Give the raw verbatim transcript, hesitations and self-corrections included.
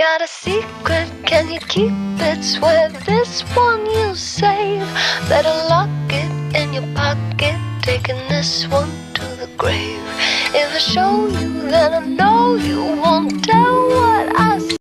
Got a secret, can you keep it? Swear this one you'll save. Better lock it in your pocket, taking this one to the grave. If I show you, then I know you won't tell what I